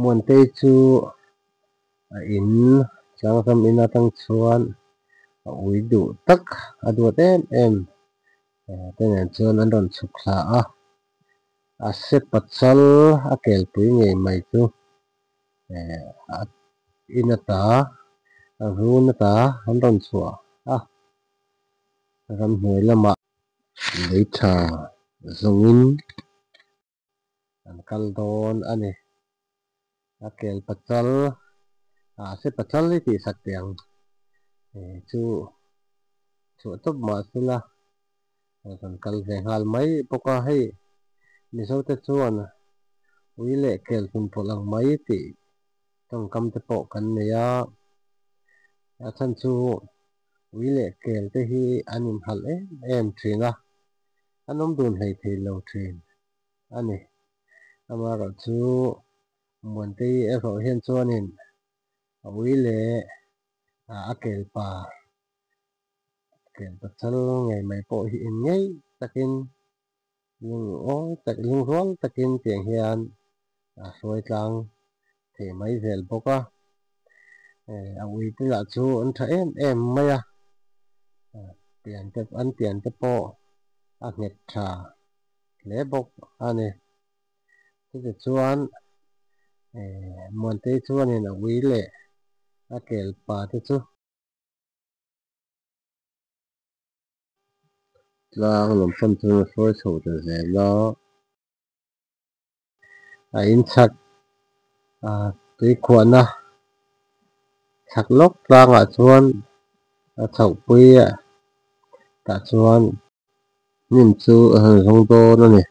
Muantei chu a in tlangram in atang chuan a ui duh tak a duat em em te nen chuan an rawn chhuk thla a, a se pachal a kelpui ngei mai chu a in ata a run ata an rawn chhuah a ramhnuai lamah lei tha zawngin an kal dawn a ni. A kel pachal ah se pachal hi tih sak teh ang chu chhuah tawp mah sela a rawn kal ve nghal mai bawk a hei Mizo te chuan ui leh kel hlum pawlh ang mai tih tawngkam te pawh kan nei a a chhan chu ui leh kel te hi an inhalh em em thin a an awm dun hleithei lo thin a ni. Amaherawhchu Muantei erawh hian chuanin a ui leh a kel pa kel pachal ngei mai pawh hi in ngei takin lungawi tak lungrual takin tiang hian a hruai tlang thei mai zel bawk a. A ui te lah chu an tha em em mai a pian te an pian te pawh a nghet tha hle bawk a ni. Chutichuan Muantei chuanin a ui leh a kel pa te chu. Tlang lam fan chuan a hruai chho ta zel a. A inchhak tuikhuahna chhak lawk tlangah chuan a chhohpui a tah chuan hnim chu a han zawng dawn a ni.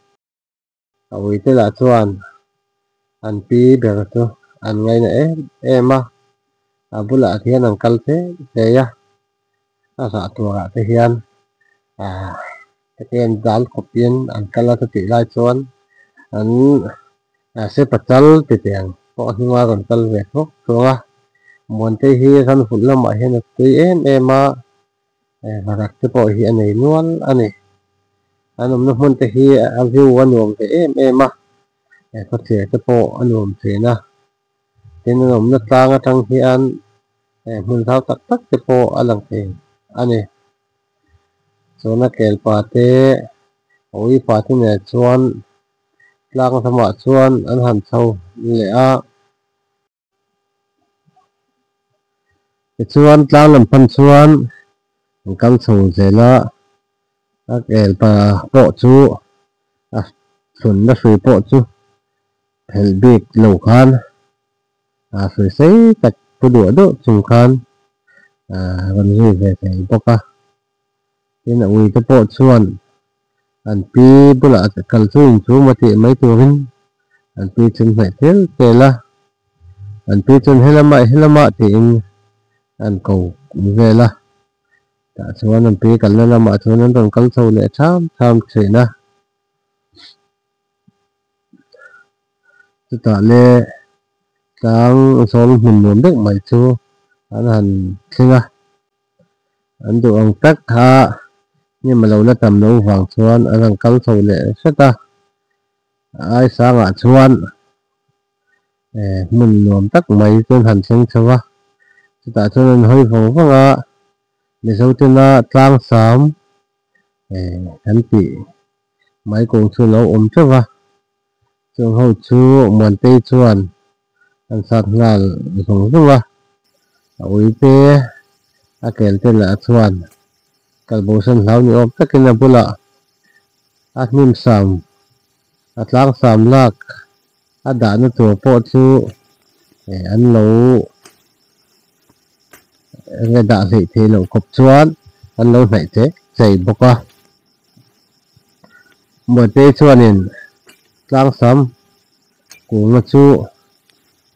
A uite lah chuan an pi ber chu an ngaina em em a, a bulah hian an kal hle hle a, a zah turah te hian ah hetiang dal khawpin an kal a chutih lai chuan an se pachal ti tiang pawh a hnunga rawn kal ve thuak thuak a, Muantei hi ran vulh lamah hian a tui em em a. Varak te pawh hi a nei nual a ni. An awmna hmun te hi a view a nuam ve em em a, khawchhia te pawh a nuam thin a. Tin an awmna tlang atang hian hmun zau tak tak te pawh a lang thei a ni. Chuan a kelpa te a uipa te nen chuan tlang ramah chuan an han chho leh a. Tichuan tlang lam pan chuan an kal chho zel a, a kel pa pawh chu a thlunna hrui pawh chu phelh bik lo khan a hrui sei tak pu duah duah chung khan a rawn zui ve thei bawk a. Tin a ui te pawh chuan an pi bulah kal chu inchhum a tih mai turin an pi chu an hnaih tel tel a, an pi chuan helamah helamah tiin an ko vel a, tah chuan an pi kalna lamah chuan an rawn kal chho leh tham tham thin a. Chutah le tlang zawl hmun nuam deuh mai chu an han thleng a. An duh ang tak kha hnim a lo la tam loh vang chuan an han kal chho leh hret a, a ai sangah chuan hmun nuam tak mai chu an han thleng chho a, chutah chuan an hawi vang vang a, Mizo tena tlang sam kan tih mai kawng chu a lo awm teuh va, chung ho chu Muantei chuan an sat nghal zung zung a, a ui te a kel te lah chuan kalbosan hlau ni awm takin a bulah a hnim sam a tlang sam lak a dahna tur pawh chu an lo enge dah hleih theih loh khawp chuan an lo hnaih che chei bawk a. Muantei chuanin tlang sam Kunga chu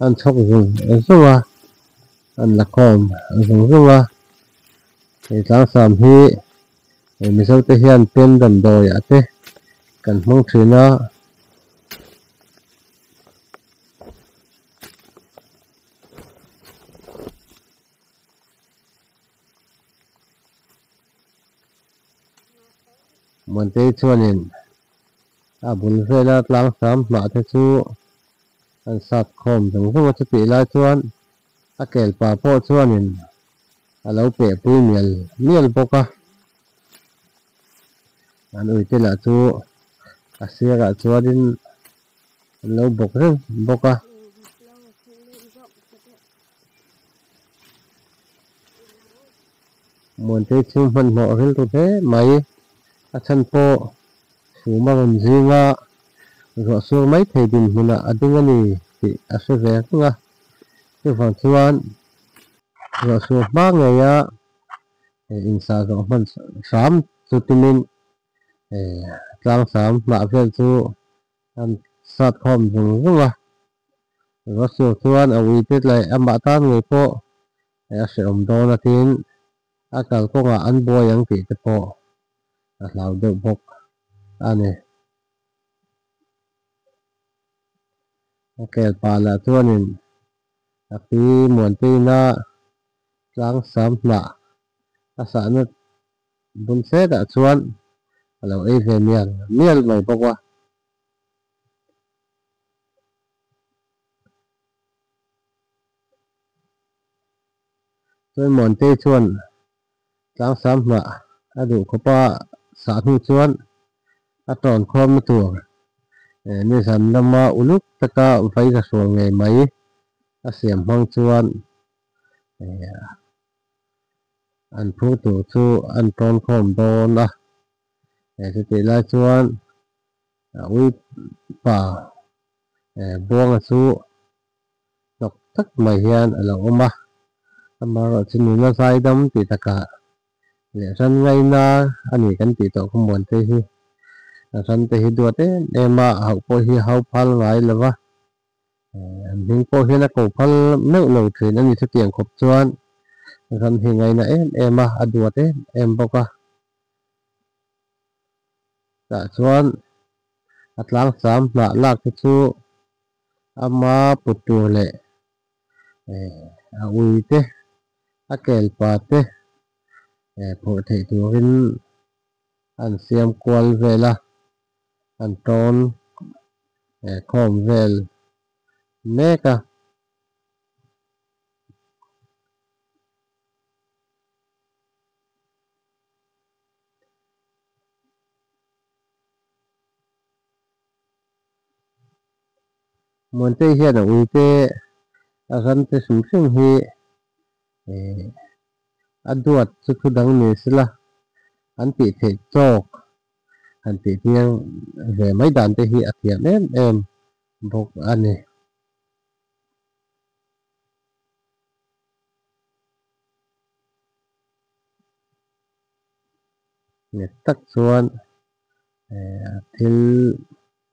an chhawk zung zung a, an la khawm zung zung a. Hei tlangsam hi Mizo te hian pen damdawiah te kan hmang thin a. Muantei chuanin a bul vela tlangsam hnah te chu An sat khawm zung zung a chutih lai chuan a kelpa pawh chuanin a lo peh pui mial mial bawk a. An uite lah chu a sirah chuanin an lo bawk reng bawk a. Muantei chu hmanhmawh rilru hle mai. A chhan pawh fum a rawn zing a, ruah sur mai thei dinhmunah a ding a ni tih a hre ve reng a. Chuvang chuan ruah sur hma ngeia insah zawh hman hram chu timin tlangsam hnah vel chu an sat khawm zung zung a. Ruah sur chuan a uite leh amah tan ngei pawh a hrehawm dawn a tiin a kalkawngah an buai ang tih te pawh a hlau deuh bawk a ni. A kelpa lah chuanin a pi Muanteina tlangsam hnah a sahna bul hletah chuan a lo ei ve mial mial mai bawk a. Chuan Muantei chuan tlangsam hnah a duh khawp a sah hnu chuan a tawn khawmna tur nizan lama uluk taka vai ka hrual ngei mai a siam hmang chuan an phur tur chu an tawn khawm dawn a. Chutih lai chuan a ui pa Buanga chu hnawk tak mai hian a lo awm a, amaherawhchu nuna zaidam tih takah leh ran ngaina a ni kan tih tawh khaw muante hi ran te hi duat em em a, a hauh pawh hi a hau phal ngai lo va, an hming pawh hian a ko phal meuh lo thin a ni chutiang khawp chuan ran hi ngaina em em a, a duat em em bawk a. Tah chuan a tlangsam hnah lak te chu ama put tur leh a ui te a kelpa te phurh theih turin an siam kual vel a, an tawn khawm vel mek a. Muantei hian a uite a ram te hrim hrim hi a duat chu thu dang ni sela an tih theih tawk han tih tir ve mai dan te hi a thiam em em bawk a ni. Nghet tak chuan a thil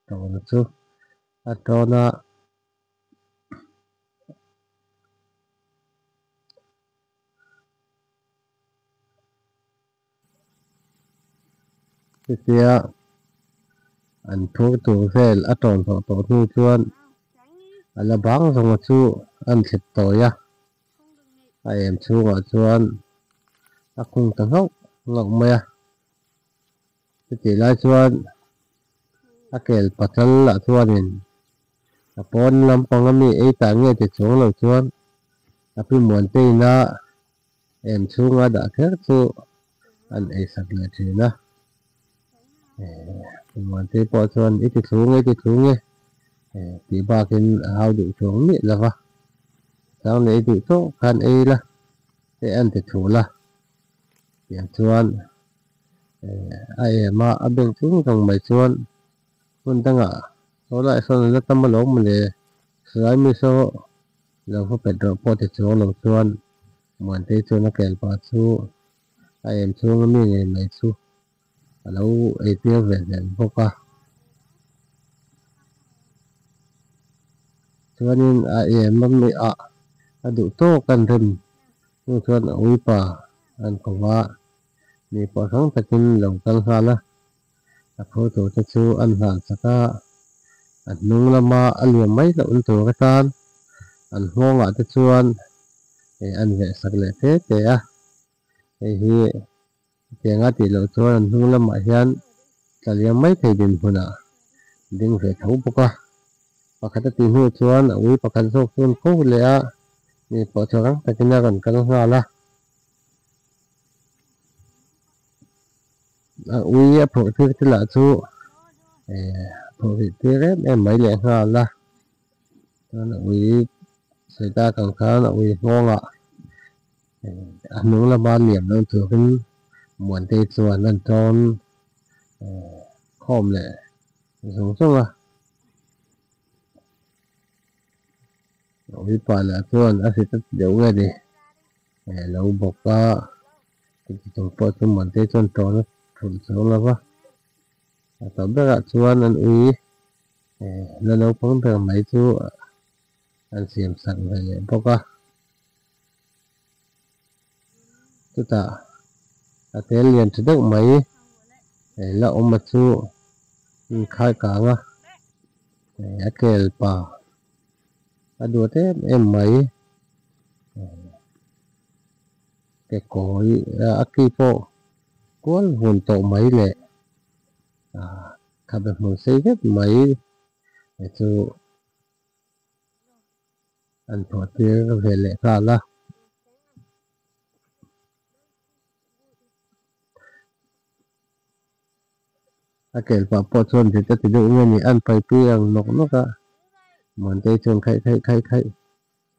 tawhna chu a tawn a. Chutia an phur tur vel a tawn hlawh tawh hnu chuan a la bang zawnga chu an thlep tawi a. A em chhungah chuan a khung ta nghauh nghauh mai a. Chutih lai chuan a kel pachal lah chuanin a pawn lampang ami ei ta nge ti chuang lo chuan a pi Muanteina em chhunga dah kher chu an ei sak leh thin a. Pi Muantei pawh chuan i ti thlung e, i ti thlung e tih bakin a hau duh chuang miah lo va. Chang leh i duh tawk khan ei la te an ti thul a. Tiang chuan a em a, a beng chung reng mai chuan hmun dangah saw lai sawn an la tam alawm mawle, silai mi saw lo va pet rawh pawh ti chuang lo chuan Muantei chuan a kel pah chu a em chhung a mi ngei mai chu a lo eitir ve zel bawk a. Chuanin a em a mi ah a duh tawk an rem hnu chuan a uipa an ko va, mi pawh hrang takin lo kal nghal a, a phur tur te chu an hlan chak a, a hnung lama a liam mai loh na tur atan an nghawngah te chuan an veh sak leh te te a, hei hi Hetianga tih loh chuan an hnung lamah hian tla liam mai thei dinhmunah ding ve tho bawk a. Pakhat a tih hnu chuan a ui pakhat zawk chu an ko leh a, mi pawh chu rang takin a rawn kal nghal a. A ui a phurh tir te lah chu eh phurh rih tir em em mai leh nghal a, chuan a ui sawi tak ang khan a ui nghawngah a hnung lama liam lo turin Muantei chuan an tawn khawm leh zung zung a. Uipa lah chuan a hrit a ti deuh nge ni lo bawk a, chuti chung pawh chu Muantei chuan tawn a thulh chuang lo va, a tawp berah chuan an ui la naupang ber mai chu an siam sak ve leh bawk a. Chutah a tel lian tha deuh mai la awm a chu inkhai kang a, a kel pa a duat em em mai ke kawi a ki pawh kual vun tawh mai leh khabe hmun sei vek mai chu. An thawh tir ve leh nghal a. A kel pah pawh chuan rit a ti deuh nge ni, an paipui ang nawk nawk a. Muantei chuan khaih khaih khaih khaih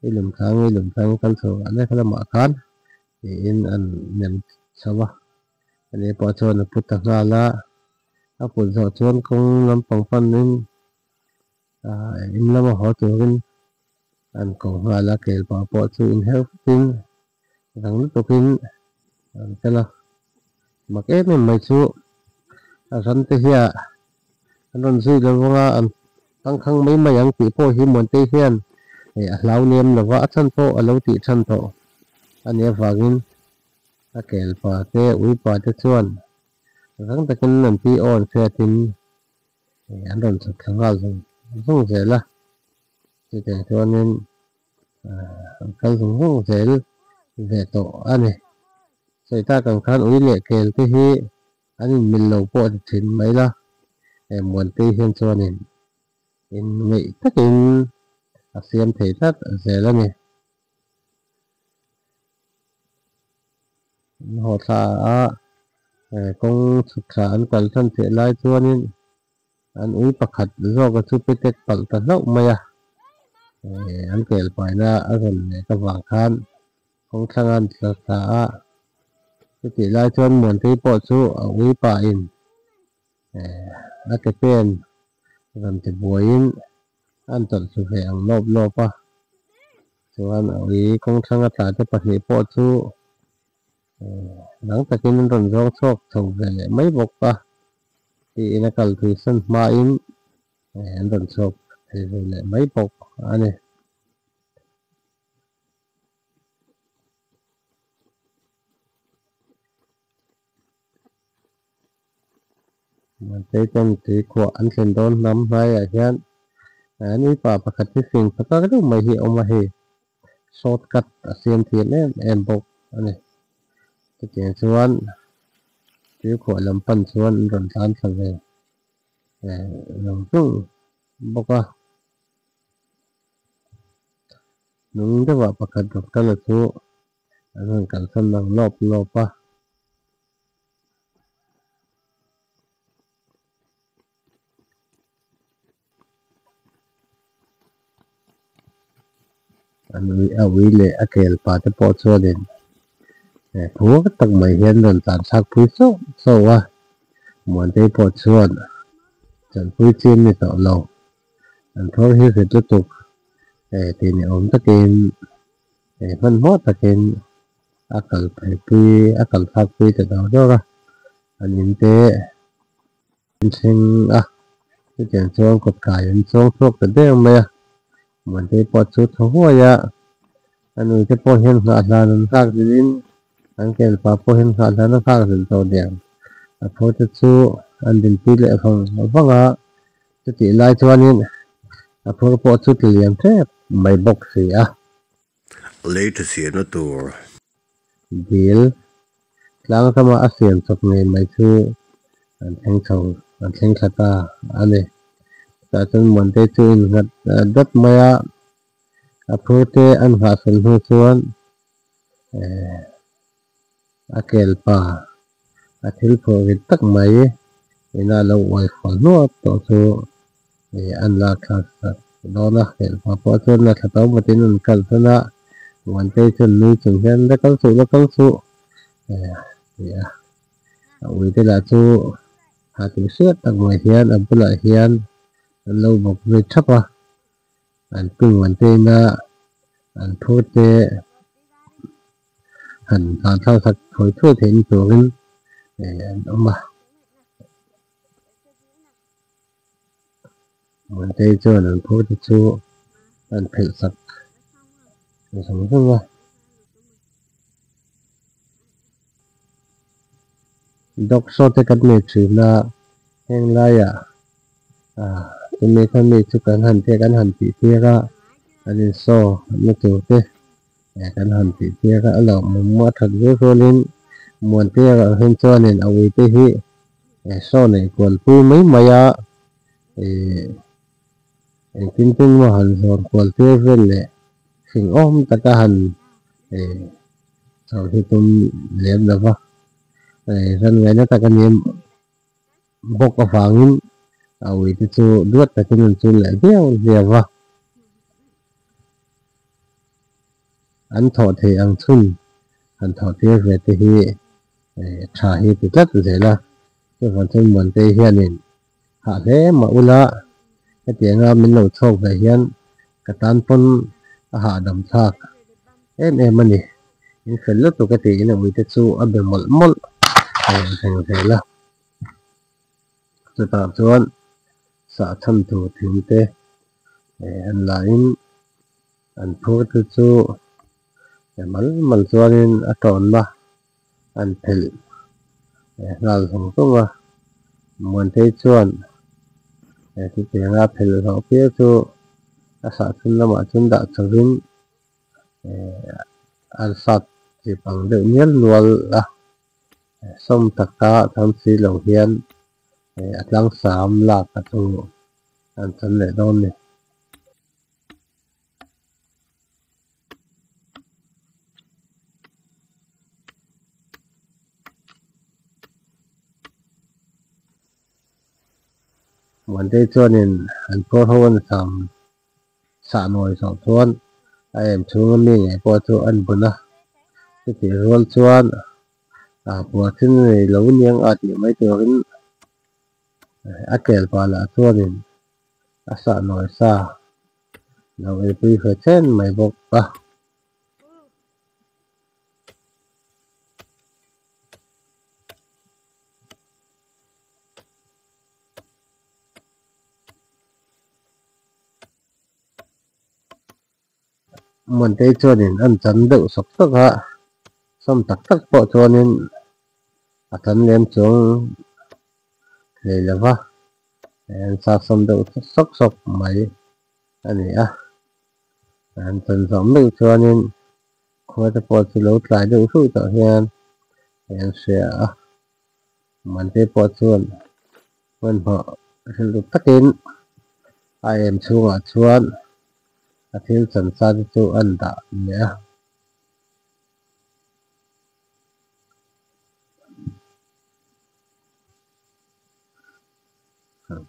i lum thlang i lum thlang kal chho ah lek lamah khan tiin an nem chho a. Ani pawh chuan a pu ta nghal a, a put zawh chuan kawng lampang panin In lama haw turin an ko nghal a, kelpa pawh chu inherh futin rang lutukin an kal a. Mak em em mai chu a ran te hian an rawn zui lo vang a, an tangkhang mai mai ang tih pawh hi Muantei hian a hlau nem lo va, a chhan pawh a lo tih than tawh a nih avangin a kelpa te uipa te chuan rang takin an pi awn hriatin an rawn chhuk thla nghal zung zung zel a, chutiang chuanin an kal zung zung zel ve tawh a ni. Sawi tak ang khan ui leh kel te hi an inmil lo pawh a ti thin mai la, Muantei hian chuanin inngeih takin a siam thei tlat zel a ni. An haw thla a, kawng chhuk thla an kal than theih lai chuanin an ui pakhat zawka chu petek palh ta hlauh mai a, an kel paina a rawn leh ka vang khan kawng thlang an tla thla a, chutih lai chuan Muantei pawh chu a ui pahin a ke pen rawn ti buaiin an tawlh thlu ve ang lawp lawp a, chuan a ui kawng thlanga tla te pahnih pawh chu dang takin an rawn zawng chhuak chho ve leh mai bawk a, tiin a kal thui san hmain an rawn chhuak thei ve leh mai bawk a ni. Mantei ten tui khuah an thlen dawn hnam hnaiah hian an uipa pakhat hi fing tha tak deuh mai hi a awm a hei short cut a siam thiam em em bawk a ni. Chutiang chuan tui khuah lam pan chuan an rawn tlan thla ve lo hlung bawk a. Hnung deuhah pakhat rawn kal a chu an rawn kalsan ang lawp lawp a. An ui a ui leh a kel pa te pawh chuanin phur tak mai hian rawn tlan thlak pui chauh chauh a, Muantei pawh chuan chanpui chi an ni tawh lo, an thawr hi hrit lutuk tih ni awm takin hmanhmawh takin a kal phei pui a kal thlak pui ta dawr dawr a, an in te an thleng a, chutiang chuan kawt kai an chuang chhuak ta der mai a, Muantei pawh chu thaw huai a, a nui te pawh hian nghah hlan an nghak zilh in an kelpa pawh hian nghah hlan a nghak zilh tawh diang, a tho te chu an dinpui leh vang vang a, chutih lai chuanin a phur pawh chu ti liam tep mai bawk si a. Lei tha siamna tur. Dil tlang rama a siam chawp ngei mai chu an thleng chho an thleng thla ta a ni. Tah chuan Muantei chu a innghat dat mai a, a phur te an nghahsawlh hnu chuan ehh a kel pa a thil phurh rit tak mai ina a lo uai fual hnuap tawh chu ih an lak thlak sak dawn a, kel pa pawh chuan a thla to vatin an kalsan a, Muantei chuan nui chung hian la kal suh la kal suh a ti a, a uite lah chu ha tih hriat tak mai hian a bulah hian an lo bawk zui thap a, an pi Muantei ina an phur te han hlan thlak sak thawi thuai theihna turin an awm a. Muantei chuan an phur te chu an phelh sak zung zung a. Dog show te kan nei thin a, heng laiah ah chumi khami chu kan han te kan han tih tir a, an in show na tur te kan han tih tir a, a lo awm a that viau rualin Muantea erawh hian chuanin a ui te hi show neih kual pui mai mai a, ih engtin tin maw han zawn kual tir vel leh hring awm taka han ih chho hi tum lem lo va, ran ngaihna tak a ni bawk avangin a ui te chu duat takin an chul leh viau viau va. An thawh theih ang chhun han thawh tir ve te hi tha hi ti tlat zel a, chuvang chuan Muantei hianin hah hle mah ula hetianga min lo chhawk ve hian ka tan pawn a hahdam thlak em em a ni. In fel lutuk a tiin a uite chu a be mawlh mawlh reng zel a. Chutah chuan sah chhan tur thing te an lahin an phur te chu mal mal chuanin a tawnna an phelh nghal zung zung a. Muantei chuan chutianga phelh zawh pial chu a sah chhun lamah chuan dah chhovin an sat chip ang deuh nial nual a. Sawm taka tham si lo hian a tlangsam lak a chu an chan leh dawn a ni. Muantei chuanin an phur ho an sam sah nawi zawh chuan a em chhunga mi ngei pawh chu an bun a, chutih rual chuan ah puar thil nei lo niang a tih mai turin a kel pah lah chuanin a sah nawi sa lo eipui ve chen mai bawk a. Muantei chuanin an chan deuh sawk sawk a, sawm tak tak pawh chuanin a chan lem chuang hlei lo va, an sak sawm deuh sawk sawk mai a ni a. An chan zawh meuh chuanin khua te pawh chu lo tlai deuh hruh tawh hian an hria a, Muantei pawh chuan hmanhmawh hrilh takin a em chhungah chuan a thil chan sa te chu an dah leh a.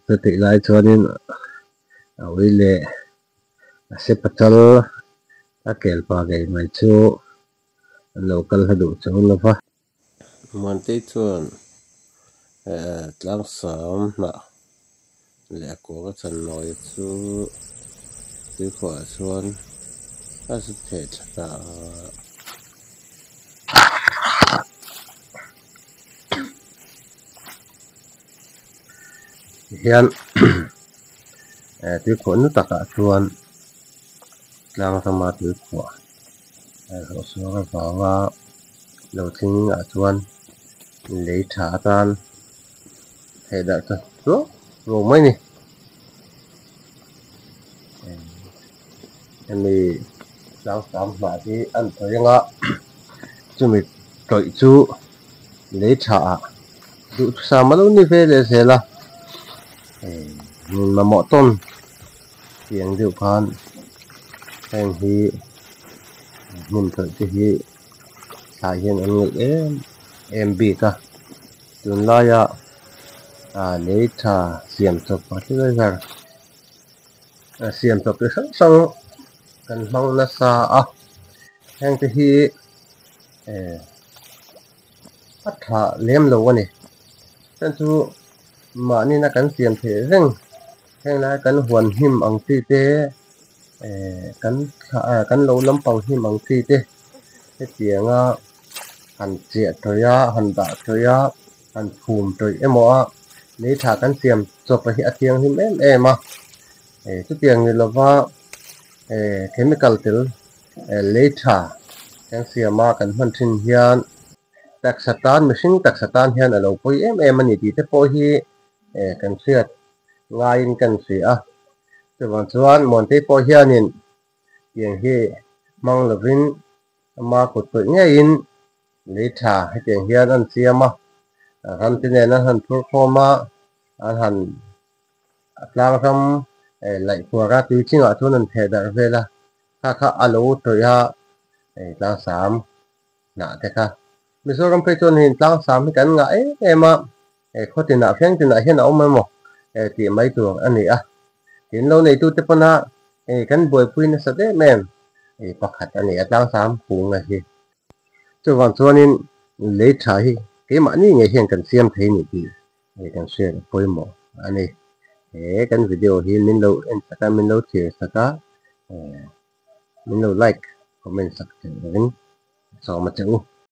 Chutih lai chuanin a ui leh a se pachal a kel pa ngei mai chu an lo kal hla duh chuang lo va. Muantei chuan tlangsam hnah leh a kuang a chan nawi chu tuikhuah chuan a zut theh thla ta a. Tihian tuikhuah nu takah chuan tlang rama tuikhuah hlawhchhuak avanga lo thleng ah chuan lei tha atan theih dah ta hluah hluah mai a ni. Hemi tlangsam hnah hi an tawih anga chumi tawih chu lei tha ah duhthusam a lo ni ve leh zel a. Mamawh tawn tiang deuh khan heng hi hmun tawih te hi thlai hian an ngeih em em bik a tunlaia ah lei tha siam chawp fertilizer siam chawp chi hrang hrang kan hmang nasa a heng te hi eh a tha lem lo a ni chuan chu Mahnina kan siam theih reng heng lai kan huan hnim ang chi te eh kan thla ah kan lo lampang hnim ang chi te hetianga han chiah tawih a han dah tawih a han phum tawih emaw a lei tha kan siam chawp hi a thianghlim em em a eh chutiang ni lova eh chemical tel eh lei tha kan siam a kan hman thin hian. Taksa tan, mihring taksa tan hian a lo pawi em em a ni tih te pawh hi eh kan hriat ngaiin kan hria a. Chuvang chuan Muantei pawh hianin tiang hi hmang lovin ama kut tawih ngeiin lei tha hetiang hian an siam a, ram te nen an han phur khawm a, an han tlang ram eh laih kuar a tui chingah chuan an theh darh vel a, kha kha a lo tawih a eh tlangsam. Hnah te kha. Mizoram phei chuan hei tlang sam hi kan ngah em em a, he khaw tinah feng tinah hian a awm emaw tih mai tur a ni a. Tin lo neitute pawna hei kan buaipui nasat em em pakhat a ni a tlang sam kung a hi. Chuvang chuanin lei tha hi keimahni ngei hian kan siam thei ni tih kan hriat a pawimawh a ni. He kan video hi min lo en sak a, min lo thlir sak a. Min lo like comment sak theih lovin sawm a che u.